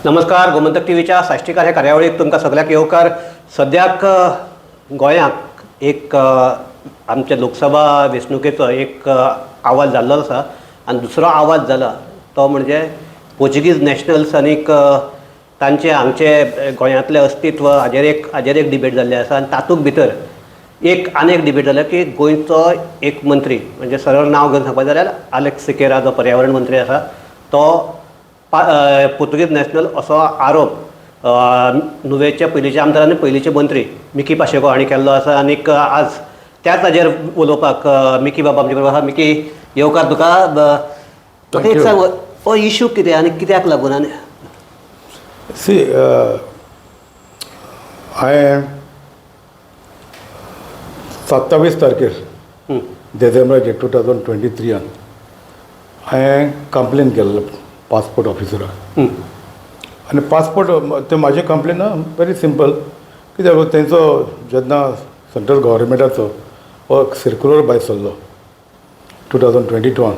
नमस्कार, गोमंतक टीव्हीच्या साश्टीकार ह्या कार्यावळीक तुमकां सगळ्याक येवकार. सद्याक गोंयाक एक आमच्या लोकसभा वेंचणुकेचो एक आवाज जाल्लो आसा आनी दुसरो आवाज जाला तो म्हणजे पोर्चुगीज नॅशनल्स आनीक तांचे हांगचे गोंयांतलें अस्तित्व हाजेर एक डिबेट जाल्ली आसा. आनी तातूंत भितर एक आनी एक डिबेट जाल्या की गोंयचो एक मंत्री, म्हणजे सरळ नांव घेवन सांगपा जाल्यार आलेक्स सिकेरा, जो पर्यावरण मंत्री आसा, तो पोर्तुगीज नॅशनल असो आरोप नुवेचे पयलींचे आमदार आनी पयलींचे मंत्री मिकी पाशेको हांणी केल्लो आसा. आनीक आज त्याच हाजेर उलोवपाक मिकी बाबा आमचे बरोबर आसा. मिकी, येवकार तुका. म्हाका एक you. सांग, हो इशू कितें आनी कित्याक लागून आनी सी, हांवें 27 तारखेर डिसेंबराचे 2023आन हांवें कंप्लेन केल्लो पासपोर्ट ऑफिसराक. आनी पासपोर्ट ते म्हाजे कंप्लेन व्हेरी सिंपल. कित्याक, तेंचो जेन्ना सेंट्रल गव्हर्मेंटाचो हो सर्कुलर भायर सरलो 2022आन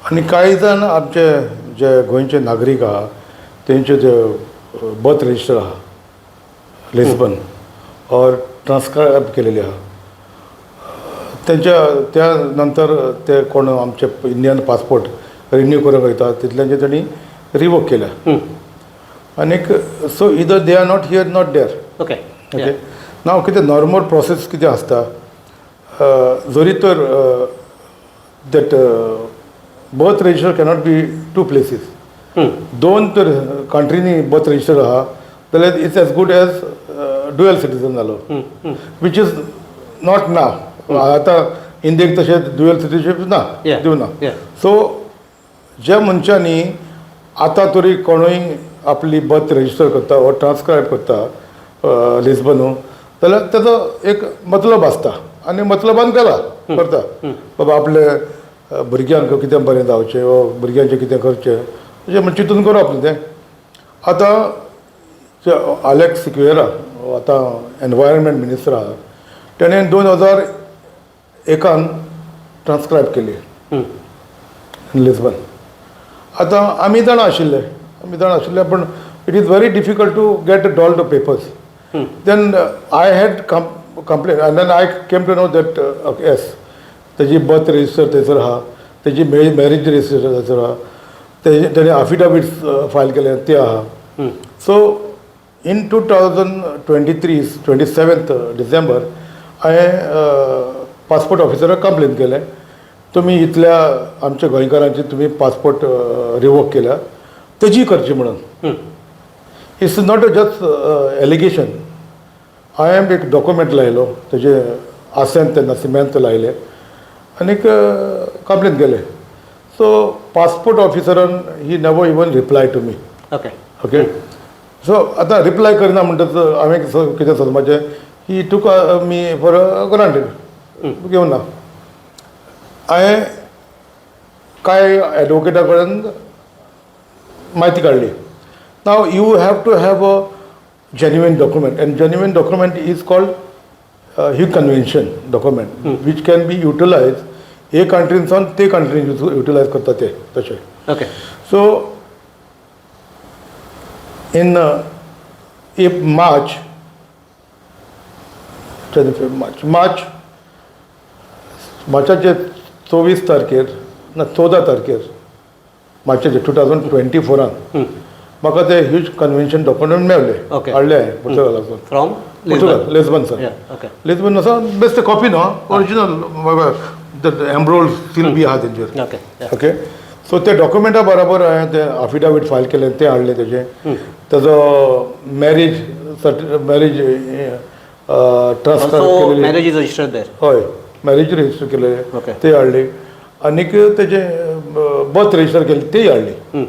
आनी कांय जाण आमचे जे गोंयचे नागरीक आहा, तेंचे जे बर्थ रजिस्टर आहा लिस्बन ऑर ट्रान्स्क्रायब केलेले आहा तेंच्या, त्या नंतर ते कोण आमचे इंडियन पासपोर्ट रिन्यू करूंक वयता, तितल्यांचे तेणी रिवोक केल्या. आनीक so either they are not here, not there. Okay, नाव कितें नॉर्मल प्रोसेस कितें आसता, जरी तर that birth register cannot be two places, दोन तर कंट्रीनी बर्थ रजिस्टर आहा जाल्यार it's as good as dual citizen जालो, which is not ना. आतां इंडियेक तशें ड्युअल सिटीजनशीप ना दिवना. सो ज्या मनशांनी आतां तरी कोणूय आपली बर्थ रजिस्टर करता वा ट्रान्स्क्रायब करता लिस्बनू, जाल्यार तेजो एक मतलब आसता आनी मतलबान केला करता, बाबा आपले भुरग्यांक कितें बरें जावचें वा भुरग्यांचें कितें करचें अशें म्हण चिंतून करप न्ही तें. आतां आलेक्स सिक्वेरा आतां एनवायरमेंट मिनिस्टर आहा, तेणें 2001आन ट्रान्स्क्रायब केली लिस्बन. आतां आमी जाणा आशिल्ले, आमी जाणा आशिल्ले, पूण it is very difficult to get all the papers. Then I had complain and then I came to know that yes, तेजी बर्थ रजिस्टर थंयसर आहा, तेजी मॅरेज रजिस्टर थंयसर आहा, तेजे तेणे अफिडावीट्स फायल केले ते आहा. So in 2023, 27th December, हांवें पासपोर्ट ऑफिसराक कंप्लेन केलें, तुमी इतल्या आमच्या गोंयकारांची तुमी पासपोर्ट रिवोक केल्या, तेजी करची म्हणून. It's not a just allegation. हांवें एक डॉक्युमेंट लायलो, तेजे आसेंत ते नासिमेंत लायले आनीक कंप्लेन केलें. सो पासपोर्ट ऑफिसरान he never even reply to me. Okay, so आतां रिप्लाय करिना म्हणटच हांवें कितें समजपाचें? He took me for granted घेवन ना. हांवें कांय एडवोकेटा कडेन म्हायती काडली. Now you have to have a genuine document, and genuine document is called Hague Convention document, which can be utilized हे कंट्रीन सावन ते कंट्रीन युटिलायज करता ते तशें. So in if March, 25 March, March, मार्चाचे 24 तारखेर ना, 14 तारखेर मार्चाचे 2024आन म्हाका ते हेग कन्व्हेन्शन डॉक्युमेंट मेवले. हाडले हांवें पुर्तुगालासून. From Portugal, Lisbon sir. Lisbon आसा बेस्ट कॉपी न्हू, ओरिजिनल, एम्ब्रोल्ड सील बी आहा तेंचेर. ओके, सो ते डॉक्युमेंटा बराबर हांवें ते अफिडावीट फायल केलें, तें हाडलें तेजें, तेजो मॅरेज ट्रान्सफर Also, केलेली. Marriage is registered there. हय, मॅरेज रजिस्टर केलेले ते हाडली आनीक तेजें बर्थ रजिस्टर केलें तेय हाडली.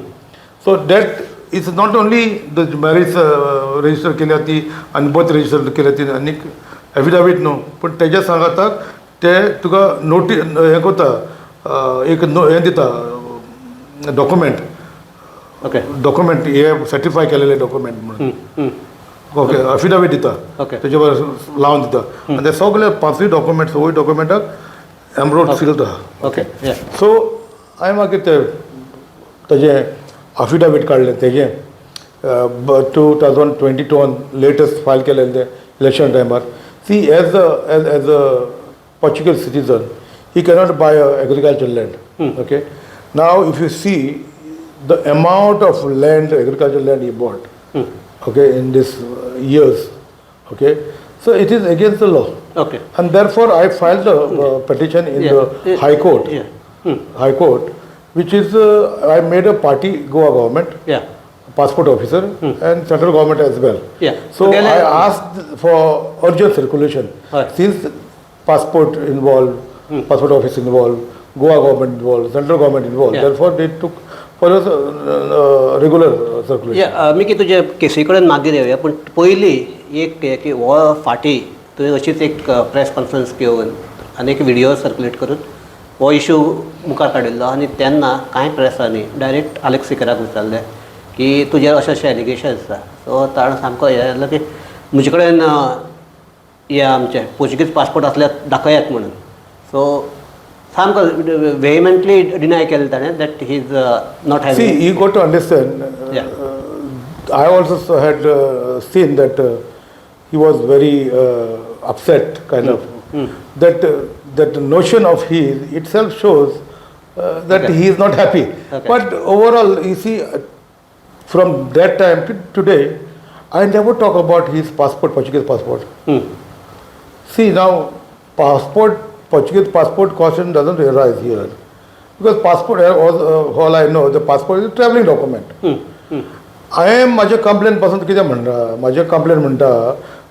So that is not only the marriage register केल्या ती आनी बर्थ रजिस्टर केल्या ती आनीक एफिडावीट न्हू, पूण तेज्या सांगाताक ते तुका नोटी हें करता, एक हें दिता डॉक्युमेंट. डॉक्युमेंट हे सर्टिफाय केलेले डॉक्युमेंट म्हणून, ओके, अफिडावीट दिता. तेजे बरोबर लावन दिता आनी ते सगळे पांचूय डॉक्युमेंट, सगळ्यो डॉक्युमेंटाक एम्ब्रोड सील आहा. सो हांवें मागीर ते तेजें अफिडावीट काडलें, तेजें 2022 latest file केलेले ते इलेक्शन टायमार. See, as a Portuguese citizen, he cannot buy a agriculture land. Okay, now if you see the amount of land, agriculture land he bought, okay, in this years, okay, so it is against the law. Okay And therefore I filed a petition in the High Court, High Court, which is I made a party Goa government, yeah passport officer, and central government as well. So तुगेले- I asked for urgent circulation. हय. Since passport involved, passport office involved, Goa government involved, central government involved. Therefore, they took for us regular circulation. या Mickey तुजे केसी कडेन मागीर येवया, पूण पयलीं एक हें की हो फाटीं तुवें अशीच एक प्रेस कॉन्फरन्स घेवन आनी एक व्हिडियो सर्कुलेट करून हो इशू मुखार काडिल्लो आनी तेन्ना कांय प्रेसांनी डायरेक्ट आलेक्स सिकेराक विचारलें की तुजेर अशें अशें एलिगेशन आसा. सो ताणें सामको हें जालें की म्हजे कडेन हे आमचे पोर्चुगीज पासपोर्ट आसल्यार दाखयात म्हणून. सो सामको वेहिमेंटली डिनाय केलें ताणें that he is not See, having. You got to understand. I also had seen that he was very upset, kind of. That notion of his itself shows that he is not happy. But overall, you see, from that time to today, I never talk about his passport, Portuguese passport. See now, passport, Portuguese passport question doesn't arise here. Because passport, all I know, the passport is a traveling document. हांवें म्हाजे complain पासून कितें म्हणटा, म्हाजें complain म्हणटा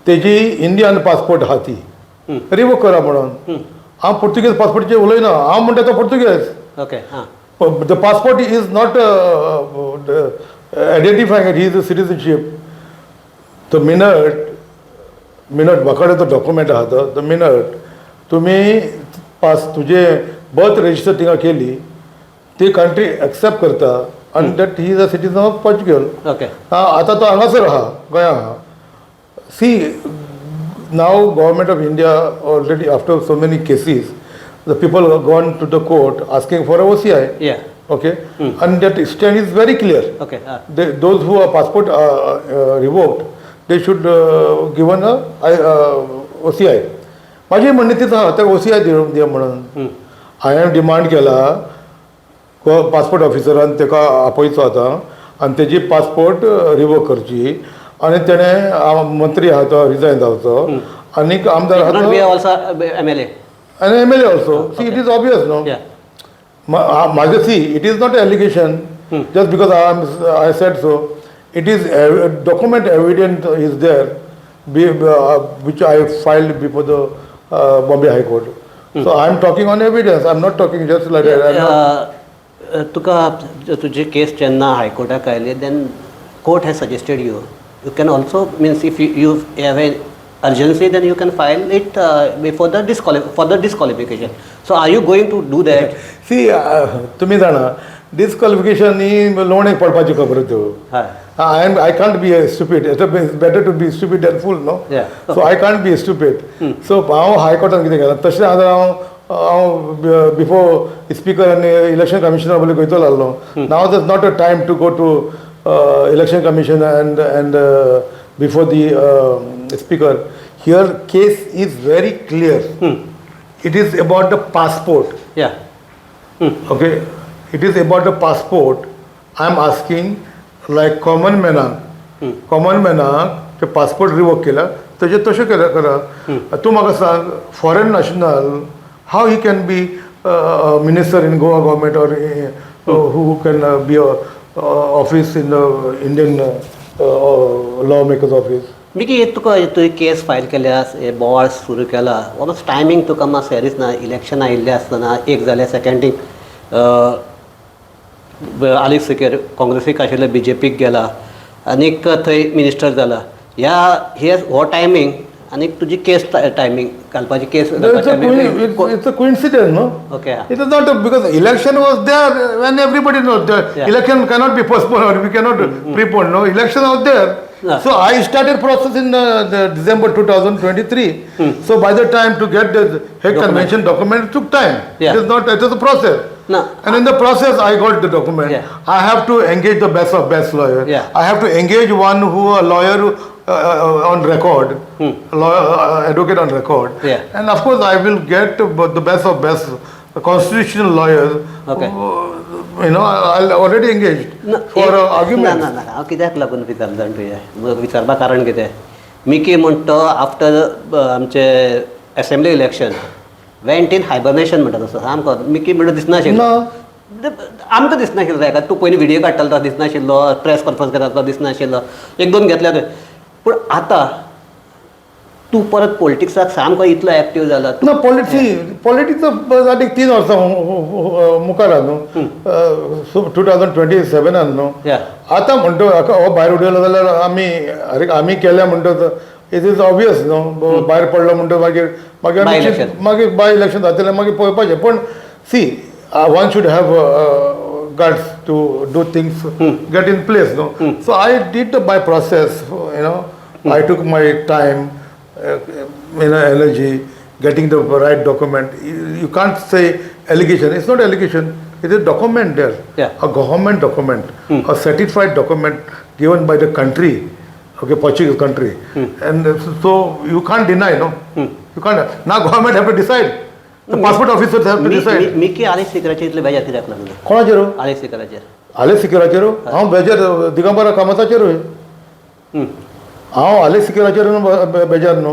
तेजी Indian passport आहा ती रिवोक करा म्हणून. हांव पुर्तुगेज पासपोर्टचेर उलयना, हांव म्हणटा तो पुर्तुगेज. ओके हां The passport is not identifying his citizenship. The minute म्हाका तो डॉक्युमेंट आहा तो, the minute तुमी पास तुजे बर्थ रजिस्टर थिंगा केली, ती कंट्री एक्सेप्ट करता आनी that he is a citizen of Portugal. Okay आतां तो हांगासर आहा, गोंया आहा. See, now government of India already, after so many cases, the people gone to the court asking for a OCI. Yeah Okay, and that stand is very clear. Okay हां Those who are passport revoked, they should given a OCI. माझी म्हणणें तीच आहा, ते OCI दिया म्हणून हांवें demand केला. पासपोर्ट ऑफिसरान ताका आपयचो आतां आनी तेजी पासपोर्ट रिवोक करची आनी तेणें मंत्री आहा तो रिजायन जावचो आनीक आमदार आहा not तो be also MLA. आनी MLA also. See, it is obvious, no? Yeah. म्हाजे, see, it is not allegation just because I said so. It is document, evident is there, which I filed before the Bombay High Court. So I am talking on evidence, I am not talking just like. तुका तुजी केस जेन्ना हायकोर्टाक आयली, then court has suggested you, you can also, means if you have a urgency, then you can file it before the for the disqualification. So are you going to do that? See, तुमी जाणा, डिस्क्वॉलिफिकेशन ही लोणेक पडपाची खबर त्यो. हय I can't be a stupid. It's better to be stupid than fool, no? Yeah. So I can't be stupid. So हांव हायकोर्टान कितें केलां, तशें आतां हांव बिफोर स्पीकर आनी इलेक्शन कमिशनर पयलीं वयतलो आहलो. Now is not a time to go to Election Commission and before the speaker. Here case is very clear. It is about the passport. Yeah Okay, it is about the passport. I am asking like common मॅनाक, common मॅनाक ते passport revoke केला तेजें तशें केलें करा. तूं म्हाका सांग, foreign national, how he can be minister in Goa government or who can be a office in the Indian law makers office? Mickey तुका तुवें केस फायल केल्या, हे बोवाळ सुरू केला, हो मातसो टायमींग तुका मातसो हें दिसना? इलेक्शन आयिल्लें आसतना एक जालें, सेकंड थिंग आलेक्स सिकेर काँग्रेसीक आशिल्ले बीजेपीक गेला आनीक थंय मिनिस्टर जाला. ह्या हे हो टायमींग आनी तुजी केस टायमींग घालपाची case. It's a coincidence, no? Okay. It is not a, because election was there when everybody knows the election cannot be postponed or we cannot prepone. No, election was there. So I started process in the December 2023. So by the time to get the Hague Convention document, it took time. It is not. It is a process. ना. And in the process, I got the document. Yeah. I have to engage the best of best lawyer. Yeah. I have to engage one who a lawyer on record, lawyer, advocate on record. Yeah. And of course, I will get the best of best constitutional lawyers. Okay. I already engaged ना, for argument. ना ना ना, हांव कित्याक लागून विचारलें जाण तुवें, विचारपा कारण कितें, मिकी म्हण तो आफ्टर आमचे assembly election went in hibernation म्हणटा तसो सामको मिकी म्हणटा दिसनाशिल्लो. ना. आमकां दिसनाशिल्लो एका तूं पयलीं व्हिडियो काडटालो तो दिसनाशिल्लो, प्रेस कॉन्फरन्स घेता तो दिसनाशिल्लो, एक दोन घेतल्या तुवें. पूण आतां तूं परत पॉलिटिक्साक सामको इतलो एक्टीव जाला. ना, पॉलिटिक्स आनी 3 वर्सां मुखार आहा न्हू, 2027 न्हू. आतां म्हणटा हाका हो भायर उडयलो जाल्यार आमी, अरे, आमी केल्या म्हणटच it is obvious न्हू, भायर पडलो म्हणटच मागीर मागीर By आमी election. मागीर बाय इलेक्शन जातलें, मागीर पळोवपाचें. पूण see, one should have guts to do things, get in place न्हू. So I did my process. I took my time, energy, getting the right document. You can't say allegation. It's not allegation. It is document there. A government document, a certified document given by the country, okay, Portuguese country. And so you can't deny, no? You can't. Now government have to decide. The passport officers have to decide. Mickey Alex सिकेराचेर इतले बेजार कित्याक लागले? कोणाचेर? Alex सिकेराचेर. Alex सिकेराचेर हांव बेजार, दिगंबर कामताचेरूय. हांव Alex सिकेराचेर बेजार न्हू.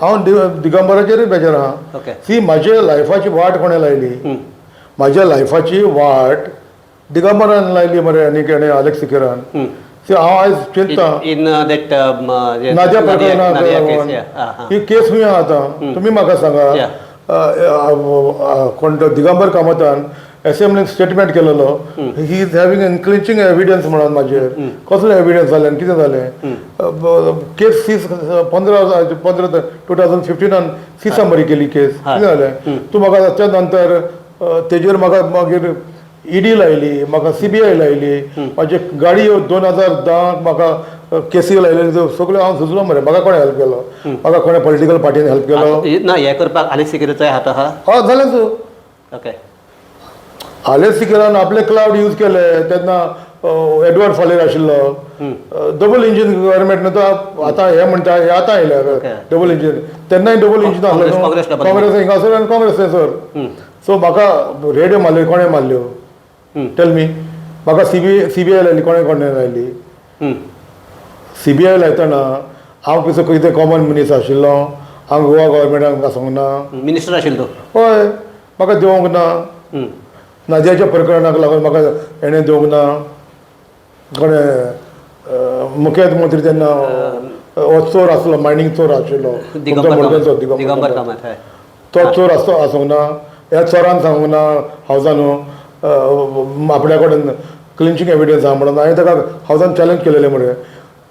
हांव दिगंबराचेरूय बेजार आहा. सी, म्हाज्या लायफाची वाट कोणें लायली? म्हाज्या लायफाची वाट दिगंबरान लायली मरे आनी कोणें, आलेक्स सिकेरान. सी, हांव आयज चिंतता इन that Nadia प्रकरणाक ही केस खंय आहा आतां, तुमी म्हाका सांगा. कोण तो दिगंबर कामतान असेंब्लीन स्टेटमेंट केलेलो, he is having in clinching evidence म्हणून. म्हाजेर कसलो एविडन्स जालें आनी कितें जालें? केस सीस 15/15 2015 सीस मरी केली केस. कितें जालें तूं म्हाका? त्या नंतर तेजेर म्हाका मागीर ईडी लायली, म्हाका सीबीआय लायली, म्हाजी गाडी 2010 म्हाका केसी लायलेली, त्यो सगळ्यो हांव झुजलो मरे. म्हाका कोणें हेल्प केलो? म्हाका कोणें पॉलिटिकल पार्टीन हेल्प केलो? ना, हें करपाक आलेक्स सिकेराचोय हात आहा? हय, जालेंच. आलेक्स सिकेरान आपले क्लावड यूज केले तेन्ना. एडवर्ड फालेर आशिल्लो. डबल इंजीन गव्हर्मेंट न्हू तो. आतां हे म्हणटा, हे आतां आयले डबल इंजीन, तेन्नाय डबल इंजीन आसलो न्हू. काँग्रेस double. Congress हिंगासर आनी काँग्रेस थंयसर. सो म्हाका रेडियो मारल्यो कोणें मारल्यो? Tell me. म्हाका सीबीआय लायली कोणें? कोणें लायली? सीबीआय लायतना हांव कसो कितें कॉमन मनीस आशिल्लो? हांव गोवा गव्हर्मेंटाक आसूंक ना? मिनिस्टर आशिल्लो तूं. हय, म्हाका दिवंक ना. नादियाच्या प्रकरणाक लागून म्हाका हेणें दिवंक ना, कोणें, मुख्यमंत्री तेन्ना हो चोर आसलो, मायनींग चोर आशिल्लो दिगंबर तुमचो कामत. मडगांवचो. दिगंबर कामत, हय. तो चोर आसतो आसूंक ना? ह्या चोरान सांगूंक ना हावजान न्हू, आपल्या कडेन क्लिंचिंग एविडन्स आहा म्हणून. हांवें ताका हावजान चॅलेंज केलेलें मरे,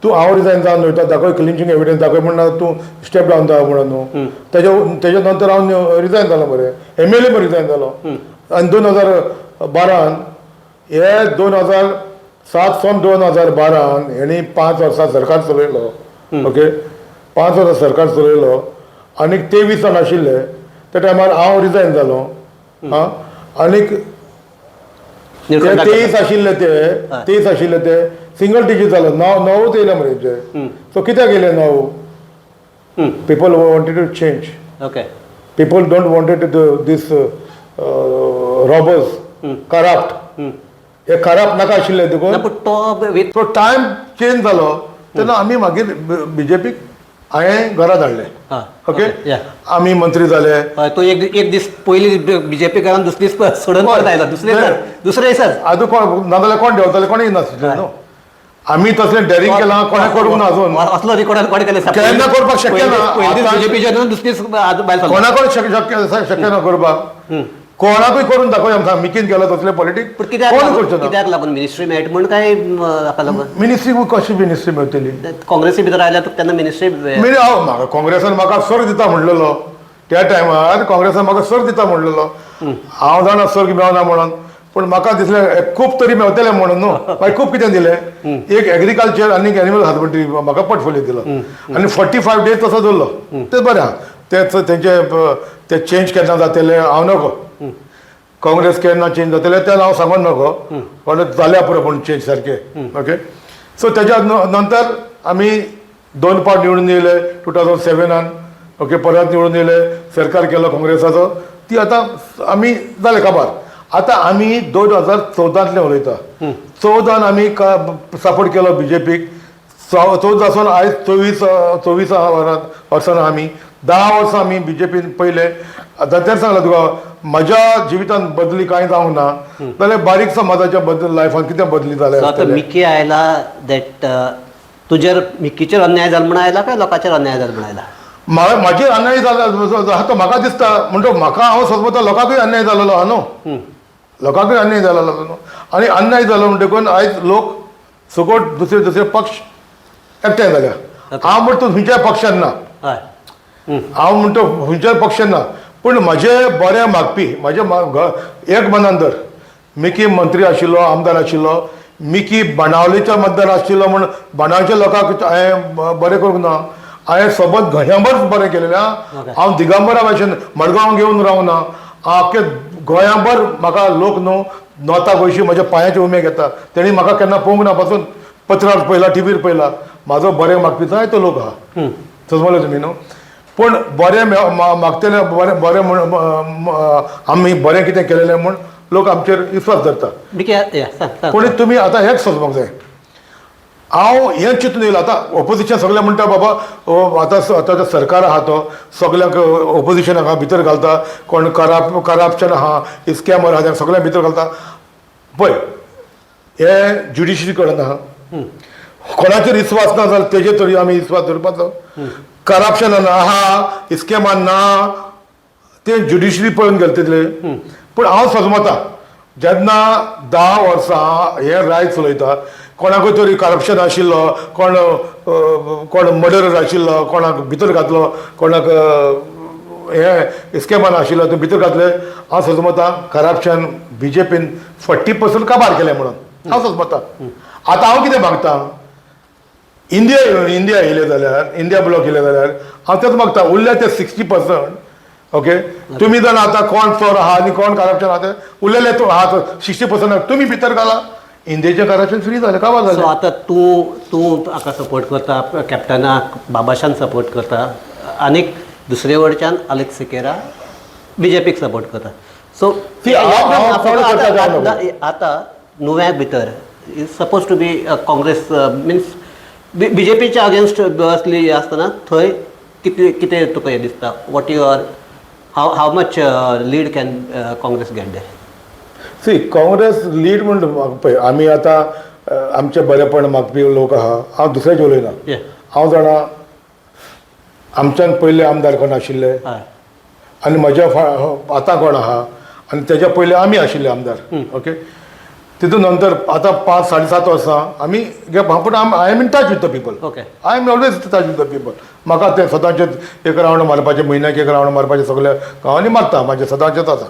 तूं हांव रिजायन जावन वयता, दाखय क्लिंचिंग एविडन्स दाखय म्हणून, तूं स्टेप डावन जाय म्हणून न्हू. तेज्या नंतर हांव रिजायन जालो मरे, एमएलए पण रिजायन जालो. आनी 2012न, हे 2007 सावन 2012न हेणी 5 वर्सां सरकार चलयलो. ओके, 5 वर्सां सरकार चलयलो आनीक 23 जाण आशिल्ले त्या टायमार हांव रिजायन जालो. आं, आनीक ते निळकंठ 23 आशिल्ले, ते 23 आशिल्ले ते सिंगल डिजीट जालो. णव णवूच येयले मरे तेंचे. सो कित्याक येयले णव? People wanted to change. People don't wanted to this robbers, corrupt, हे करप्ट नाका आशिल्ले देखून. ना, पूण तो with so time change जालो तेन्ना आमी मागीर बीजेपीक हांवें घरा धाडले. ओके. आमी मंत्री जाले. हय, तो एक एक दीस पयली बीजेपी घरान, दुसरे दीस सोडून परत आयलो, दुसरे दिसा, दुसरे दिसाच. आजून कोण नाजाल्यार कोण देंवताले? कोणूय नासले न्हू. आमी तसलें डेरिंग केलां कोणें करूंक ना अजून. असलो रिकॉर्ड कोणें केलें? केन्ना करपाक शक्य ना. पयलीं बीजेपीच्या, दुसरे दीस भायर सरलो. कोणाकूय शक्य शक्य ना करपाक. कोणाकूय करून दाखय आमकां, मिकीन केला तसलें पॉलिटीक. पूण कित्याक कोण लागून करचो ना? कित्याक लागून मिनिस्ट्री मेळट म्हूण काय हाका लागून? मिनिस्ट्री कशी मिनिस्ट्री मेळटली? काँग्रेसी भितर आयल्यार तुका तेन्ना मिनिस्ट्री मिनी हांव, म्हाका काँग्रेसान म्हाका सर्ग दिता म्हणलेलो. त्या टायमार काँग्रेसान म्हाका सर्ग दिता म्हणलेलो. हांव जाणा सर्ग मेळना म्हणून, पूण म्हाका दिसलें खूब तरी मेवतलें म्हणून न्हू. मागीर खूब कितें दिलें? एक एग्रीकल्चर आनी एनिमल हजबंडरी म्हाका पोर्टफोलियो दिलो आनी 45 डेज तसो दवरलो. तें बरें आहा. तेच तेंचे ते चेंज केन्ना जातले हांव नको. काँग्रेस केन्ना चेंज जातलें तें हांव सांगून नको, पण जाल्या पुरो पूण चेंज सारकें. ओके, सो तेज्या नंतर आमी दोन पावट निवडून येयले 2007आन. ओके, परत निवडून येयले, सरकार केलो काँग्रेसाचो. ती आतां आमी जाले काबार. आतां आमी 2014तलें उलयता. 14 आमी सपोर्ट केलो बीजेपीक. 14 सावन आयज 24 वर्सां आमी 10 वर्सां आमी बीजेपीन पयले. आतां तेंच सांगलां तुका, म्हज्या जिवितांत बदली कांय जावंक ना जाल्यार बारीक समाजाच्या बदल लायफान कितें बदली जाल्या सो आतां आसतले. मिकी आयला that तुजेर, मिकीचेर अन्याय जालो म्हण आयला काय लोकांचेर अन्याय जालो म्हण आयला? म्हाजेर अन्याय जाला तो म्हाका दिसता म्हणटो म्हाका हांव सोदता, लोकांकूय अन्याय जालेलो आहा न्हू, लोकांकूय अन्याय जालेलो आहा न्हू. आनी अन्याय जालो म्हणटकून आयज लोक सगट दुसरे दुसरे पक्ष एकठांय जाल्या. हांव म्हणटा खंयच्याय पक्षान ना. हांव म्हणटा खंयच्याय पक्षान ना, पूण म्हजे बरें मागपी म्हजे एक मनान धर, मिकी मंत्री आशिल्लो, आमदार आशिल्लो, मिकी बाणावलेच्या मतदार आशिल्लो म्हूण बाणावलेच्या लोकांक हांवें बरें करूंक ना. हांवें सोबत गोंयांभर बरें केलेलें आं. हांव दिगंबरा भाशेन मडगांव घेवन रावना. हांव आख्खे गोंयांभर म्हाका लोक न्हू नोता गोंयशी म्हज्या पांयाचे उमे घेता. तेणी म्हाका केन्ना पळोवंक ना पासून, पत्रार पळयला, टिवीर पळयला. म्हाजो बरें मागपी जायतो लोक आहा, समजले तुमी न्हू. पूण बरें मागतले, बरें बरें म्हूण आमी बरें कितें केलेलें म्हूण लोक आमचेर विस्वास धरता. मिकी, या, सांग सांग. पूण तुमी आतां हेंच सोदपाक जाय. हांव हें चिंतून येयलां, आतां ओपोजिशन सगळे म्हणटा, बाबा आतां आतां सरकार आहा तो सगल्यांक ओपोजिशन आहा भितर घालता, कोण करप्शन आहा, स्कॅमर आहा, सगळ्यांक भितर घालता. पळय, हे ज्युडिशरी कडेन आहा. कोणाचेर विस्वास ना जाल्यार तेजेर तरी आमी विस्वास दवरपाचो. करप्शन आहा, स्कॅमान ना, ते ज्युडिशरी पळोवन गेले तितले. पूण हांव सजमता, जेन्ना 10 वर्सां हे रायज चलयता, कोणाकूय तरी करप्शन आशिल्लो, कोण कोण मर्डरर आशिल्लो, कोणाक भितर घातलो, कोणाक हे स्कॅमान आशिल्लो तो भितर घातले, हांव सजमता करप्शन बीजेपीन 40% काबार केलें म्हणून हांव सजमता. आतां हांव कितें मागता, इंडिया इंडिया येयले जाल्यार, इंडिया ब्लॉक येयले जाल्यार हांव तेच मागता, उरल्या ते 60%. ओके, तुमी जाणा आतां कोण चोर आहा आनी कोण करप्शन आहा ते. उरलेले तो आहा 60% तुमी भितर घाला, इंडियेचें करप्शन फ्री जालें, काबार सो जालें. आतां तूं तूं हाका सपोर्ट करता, कॅप्टनाक बाबाशान सपोर्ट करता आनीक दुसरे वटच्यान अलेक्स सिकेरा बीजेपीक सपोर्ट करता. सो See, हांव कोण करता जावं नको. आतां नुव्या भितर is suppose to be Congress, means बीजेपीच्या अगेन्स्ट असली आसतना थंय कितें कितें तुका हें दिसता, what your how much lead can Congress get there? C, Congress lead म्हण पळय, आमी आतां आमचें बरेपण मागपी लोक आहा. हांव दुसऱ्याचें उलयना. हांव जाणा आमच्यान पयले आमदार कोण आशिल्ले आनी म्हज्या आतां कोण आहा आनी तेज्या पयले आमी आशिल्ले आमदार. ओके, तितून नंतर आतां 5 साडे 7 वर्सां आमी पूण I am in touch with the people. I am always touch with the people. म्हाका तें सदांचेच एक रावंड मारपाचें, म्हयन्याक एक रावंड मारपाचें, सगल्या गांवांनी मारता, म्हाजें सदांचेच आसा.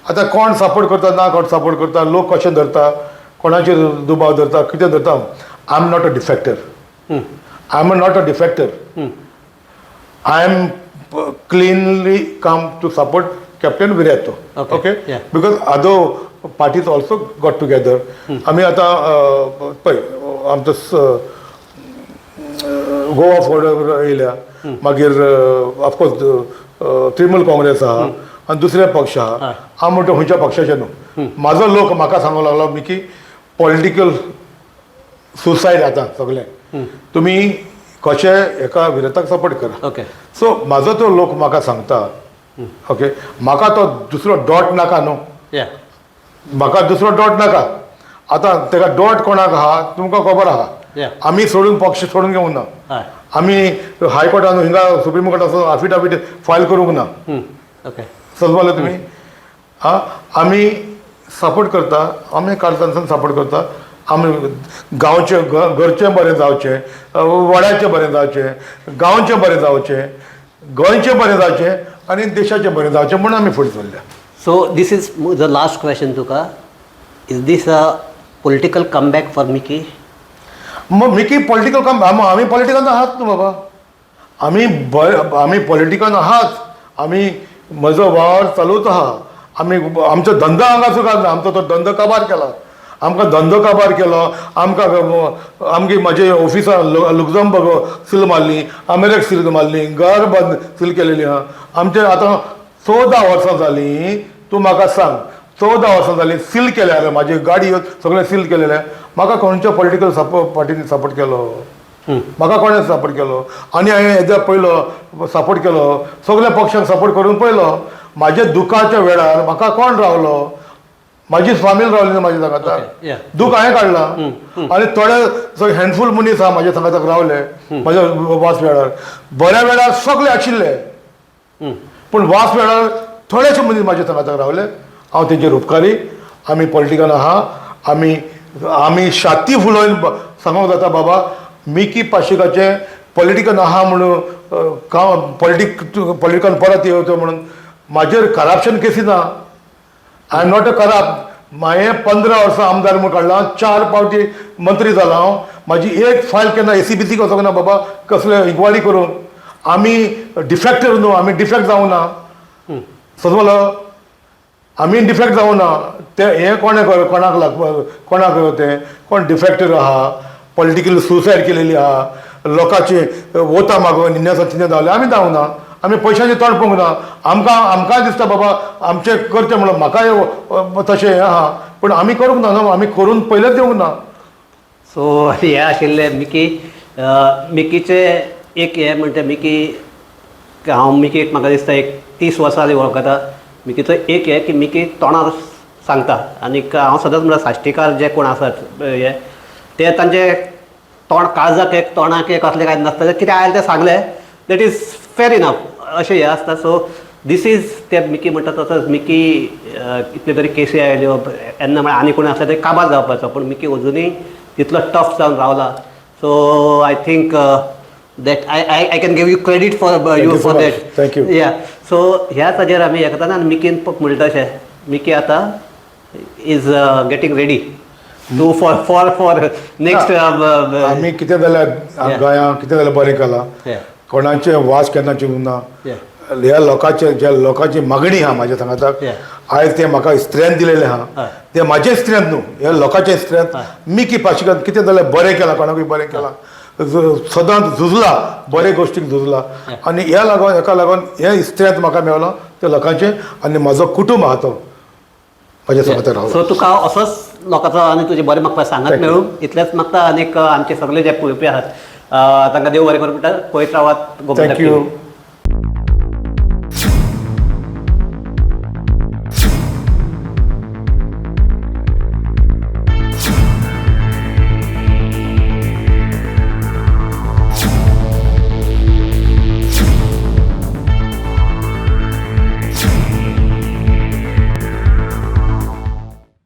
आतां कोण सपोर्ट करता ना, कोण सपोर्ट करता, लोक कशें धरता, कोणाचेर दुबाव धरता, कितें धरता, I am not a defector. I am not a defector. I am cleanly come to support Captain Viriato. Okay? Because other parties also got together. आमी आतां पळय, आमचो गोवा फॉरवर्ड येयल्या, मागीर ऑफकोर्स तृणमूल काँग्रेस आहा आनी दुसरे पक्ष आहा. हांव म्हणटा खंयच्या पक्षाचे न्हू, म्हाजो लोक म्हाका सांगूंक लागलो की पॉलिटिकल सुसायड आतां सगळें, तुमी कशे एका विरोधाक सपोर्ट करा. सो म्हाजो तो लोक म्हाका सांगता, ओके, म्हाका तो दुसरो डॉट नाका न्हू. म्हाका दुसरो डॉट नाका. आतां तेका डॉट कोणाक आहा तुमकां खबर आहा. आमी सोडून पक्ष सोडून घेवंक ना. आमी हायकोर्टान हिंगा सुप्रीम कोर्टान अफिडावीट फायल करूंक ना. समजले तुमी? आं, आमी सपोर्ट करता, आमी काळजांतल्यान सपोर्ट करता. आमी गांवचें घरचें बरें जावचें, वड्याचें बरें जावचें, गांवचें बरें जावचें, गोंयचें बरें जावचें आनी देशाचें बरें जावचें म्हूण आमी फुडें सरल्या. So this is the last question तुका. Is this a political comeback for Mickey? Mug Mickey political काम, आमी पॉलिटिकल आहात न्हू बाबा. आमी बरे, आमी पॉलिटिकल आहात. आमी म्हजो वावर चालूच आहा. आमी आमचो धंदो हांगा सुद्दां ना, आमचो तो धंदो काबार केला, आमकां धंदो काबार केलो. आमकां आमगे म्हाजे ऑफिसां लुक्झमबर्ग सील मारली, अमेरिक सील मारली, घर बंद सील केलेली आहा आमचे. आतां 14 वर्सां जालीं, तूं म्हाका सांग, 14 वर्सां जालीं सील केल्या म्हाजी गाडी, सगळें सील केलेलें. म्हाका खंयच्या पॉलिटिकल सपोर्ट पार्टीनी सपोर्ट केलो? म्हाका कोणें सपोर्ट केलो? आनी हांवें येद्या पयलो सपोर्ट केलो, सगल्या पक्षांक सपोर्ट करून पयलो. म्हाज्या दुखाच्या वेळार म्हाका कोण रावलो? म्हाजी फामील रावली ना म्हाज्या सांगाताक. दूख हांवें काडलां आनी थोडे हँडफूल मनीस आहा म्हाज्या सांगाताक रावले म्हाज्या वास वेळार. बऱ्या वेळार सगळे आशिल्ले, पूण वास वेळार थोडेशे मनीस म्हाज्या सांगाताक रावले. हांव तेंचेर उपकारी. आमी पॉलिटिकल आहा, आमी आमी छाती फुलोवन सांगूंक जाता, बाबा मिकी पाशिकाचें पॉलिटिकल आहा म्हणून काम पॉलिटिकल परत येवचो म्हणून म्हाजेर करप्शन केसी ना. I am not a corrupt. हांवें 15 वर्सां आमदार म्हूण काडला, चार पावटी मंत्री जाला हांव. म्हाजी एक फायल केन्ना एसीबीसीक वचोंक ना बाबा, कसले इन्क्वायरी करून. आमी डिफेक्टर न्हू, आमी डिफेक्ट जावंक ना, समजलो? आमी डिफेक्ट जावंक ना. ते हें कोणें कोणाक लाग कोणाक तें कोण डिफेक्टर आहा, पॉलिटिकल सुसायड केलेली आहा, लोकांची वोतां मागून इन्नेसां तिन्ने जावले. आमी जावंक ना, आमी पयशांचें तोंड पळोवंक ना. आमकां आमकांय दिसता बाबा आमचें करचें म्हणून, म्हाकाय तशें हें आहा, पूण आमी करूंक ना न्हू, आमी करून पयलेच दिवंक ना. सो हे आशिल्ले मिकी. मिकीचे एक हे म्हणटा मिकी, हांव मिकीक म्हाका दिसता एक 30 वर्सां जालीं वळखता. मिकीचो एक हे की मिकी तोंडार सांगता आनीक हांव सदांच म्हणटा, साश्टीकार जे कोण आसात हे ते तांचे तोंड काळजाक एक तोंडाक एक असलें कांय नासता. कितें आयलें तें सांगलें, that is fair enough अशें हें आसता. सो दीस is ते मिकी म्हणटा तसोच मिकी कितल्यो तरी केसी आयल्यो येन्ना, म्हळ्यार आनी कोण आसले तरी काबार जावपाचो, पूण मिकी अजुनूय तितलो टफ जावन रावला. So I think that I can give you credit for you you so for much. That. Thank you. या, सो ह्याच हाजेर आमी हें करता आनी मिकीन म्हणटा तशें मिकी आतां is getting ready to for next. आमी कितें जाल्यार गोंयांत कितें जाल्यार बरें केलां. कोणाचें वास केन्ना चिंतूंक ना. ह्या लोकांचे, ज्या लोकांची मागणी आहा म्हाज्या सांगाताक, आयज ते म्हाका स्ट्रेंथ दिलेलें आहा. ते म्हाजें स्ट्रेंथ न्हू, ह्या लोकांचें स्ट्रेंथ. मिकी पाशिकान कितें जाल्यार बरें केलां, कोणाकूय बरें केलां, सदांच झुजला, बरे गोश्टीक झुजला आनी ह्या लागून, हेका लागून हें स्ट्रेंथ म्हाका मेवलां ते लोकांचें आनी म्हाजो कुटूंब आहा तो म्हाज्या सांगाताक रावला. सो तुका असोच लोकांचो आनी तुजें बरें म्हाका सांगात Thank you. मेळूं इतलेंच मागता. आनीक आमचे सगळे जे पळोवपी आहात, तांकां देव बरें करूं म्हणटा. पळयत रावात गोमंतक thank you. TV.